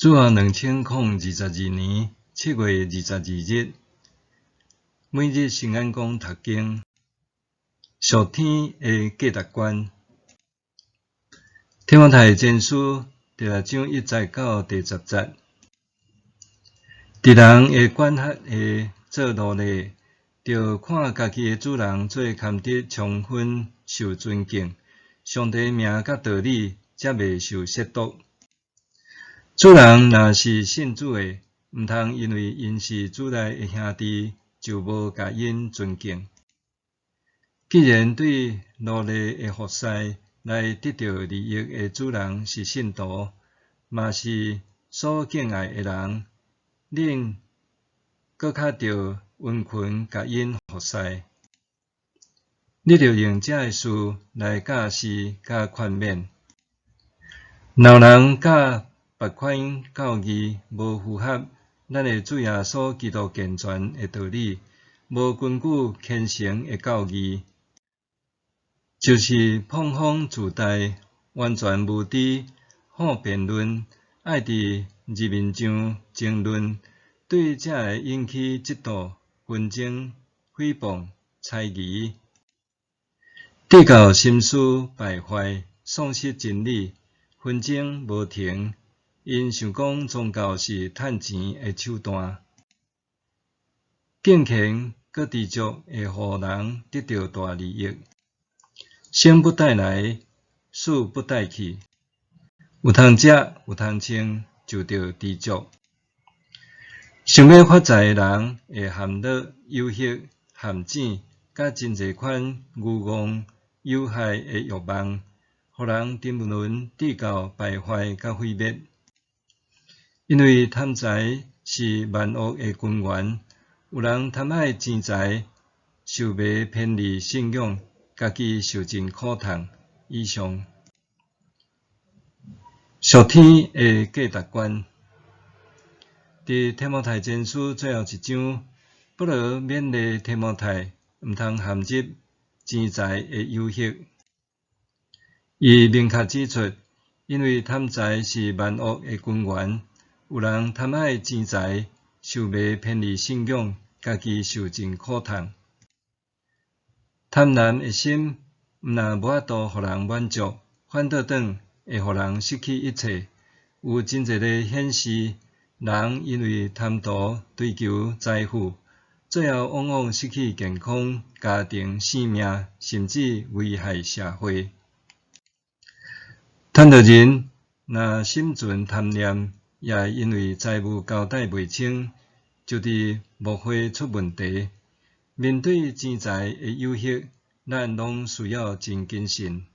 主後2022年7月22日，每日聖安講讀經，屬天的價值觀。提摩太前書第六章一節到第十節，佇人的管轄下做奴隸，著看家己的主人做堪得充分受尊敬，上帝名佮道理才袂受褻瀆。主人若是信主的，毋通因為𪜶是主內的兄弟，就無共𪜶尊敬。既然對奴隸的服侍來得著利益的主人是信徒，嘛是所敬愛的人，恁閣較著殷勤共𪜶服侍。你著用這个事來教示佮勸勉。若有人教別款教義，無符合咱的主耶穌基督健全的道理，無根據虔誠的教義，就是膨風自大，完全無知，好辯論，愛佇日面上爭論，對這會引起嫉妒、紛爭、誹謗、猜疑，直到心思敗壞，喪失真理，紛爭無停。𪜶想講宗教是趁錢的手段，敬虔閣知足會予人得著大利益。生不帶來，死不帶去，有通食有通穿，就著知足。想欲發財的人會陷落誘惑、陷阱，佮真濟款愚戇、有害的欲望，予人沉淪直到敗壞佮毀滅。因為貪財是萬惡的根源，有人貪愛錢財，受迷偏離信仰，家己受盡苦痛。以上，屬天的價值觀，佇提摩太前書最後一章，保羅勉勵提摩太，毋通陷入錢財的誘惑。伊明確指出，因為貪財是萬惡的根源。有人貪愛錢財，受迷偏離信仰，家己受盡苦痛。貪婪的心，毋但無法度予人滿足，反倒轉會予人失去一切。有真濟例顯示，人因為貪圖追求財富，最後往往失去健康、家庭、性命，甚至危害社會。貪著人若心存貪念，也會因為財務交代袂清，就佇牧會出問題。面對錢財的誘惑，咱攏需要真謹慎。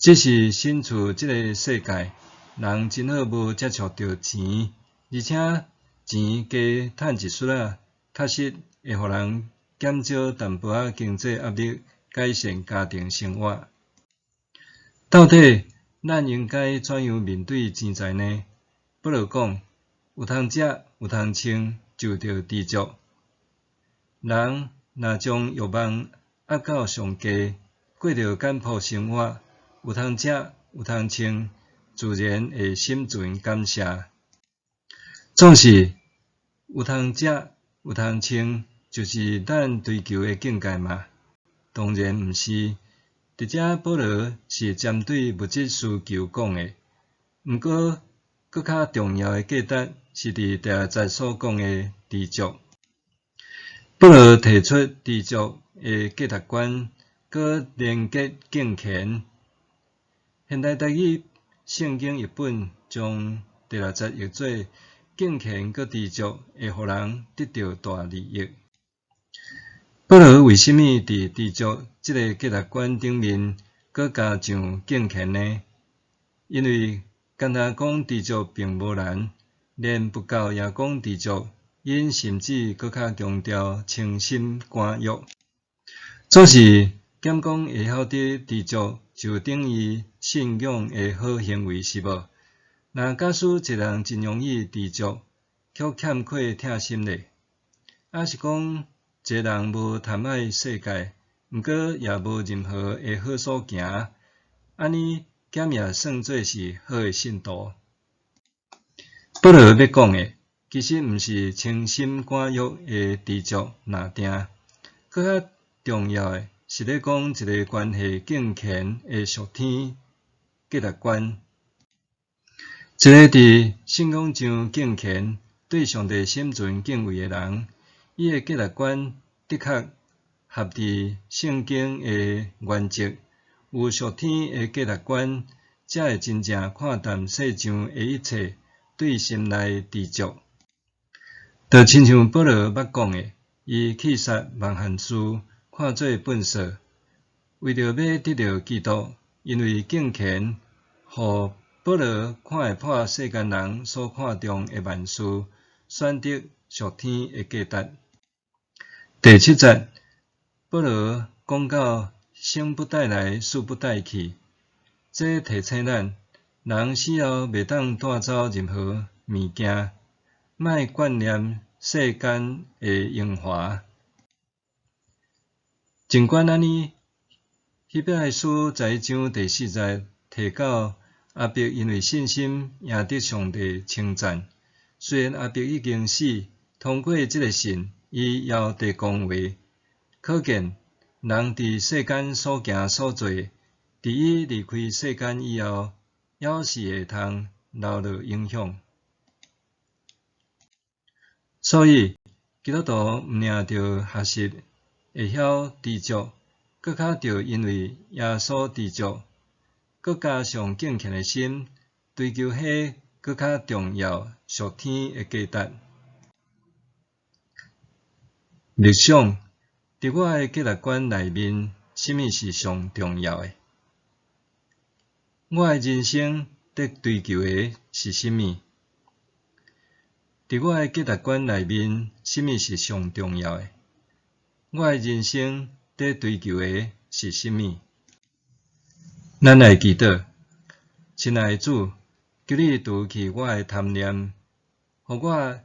只是身處這个世界，人真好無接觸著錢，而且錢加趁一絲仔，確實會予人減少淡薄仔經濟壓力，改善家庭生活。到底咱應該怎樣面對錢財呢？保羅講，有通食，有通穿，就著知足。人若將欲望壓到上低，過著簡樸生活，有通食，有通穿，自然會心存感謝。總是有通食，有通穿，就是咱追求的境界嗎？當然毋是。佇遮保羅是針對物質需求講的，毋過閣較重要的價值是佇第六節所講的知足。保羅提出知足的價值觀，閣連結敬虔。現代台語聖經譯本將第六節譯做敬虔閣知足會予人得著大利益。保羅為啥物佇知足這个價值觀頂面，閣加上敬虔呢？因為干焦講知足並無難，連佛教也講知足，𪜶甚至閣較強調清心寡欲。總是減講會曉得知足，就等於信仰的好行為是無？若假使一個人真容易知足，卻欠缺疼心咧，抑是講一個人無貪愛世界，毋過也無任何的好所行，按呢敢也算做是好的信徒？保羅欲講的，其實毋是清心寡欲的知足抐定，閣較重要的是咧講一个關係敬虔的屬天價值觀。一个佇信仰上敬虔、對上帝心存敬畏的人，伊的價值觀的確合佇聖經的原則。有屬天的價值觀，才會真正看淡世上的一切，對心內知足。就親像保羅捌講的，伊棄殺萬項事，看做糞掃，為著欲得著基督，因為敬虔，予保羅看會破世間人所看重的萬事，選擇屬天的價值。第七節，保羅講到生不帶來，死不帶去，這提醒咱，人死後袂當帶走任何物件，莫眷念世間的榮華。儘管按呢，希伯來書11章第四節提到亞伯因為信心贏得上帝稱讚。雖然亞伯已經死，通過這个信，伊猶佇講話。可見人佇世間所行所做，佇伊離開世間以後，猶是會通留落影響。所以，基督徒毋爾著學習會曉知足，閣較著因為耶穌知足，閣加上敬虔的心，追求彼閣較重要屬天的價值。默想，佇我的價值觀內面，啥物是上重要的？我的人生佇追求的是啥物？佇我的價值觀內面，啥物是上重要的？我的人生佇追求的是啥物？咱來祈禱，親愛的主，求你除去我的貪念，予我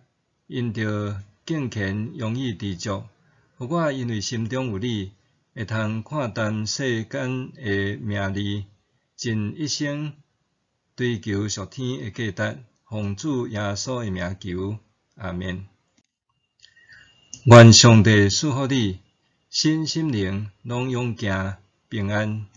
因著敬虔容易知足，予我因為心中有你，會通看淡世間的名利，盡一生追求屬天的價值。奉主耶穌的名求，阿們。願上帝賜福你，身心靈攏勇健平安。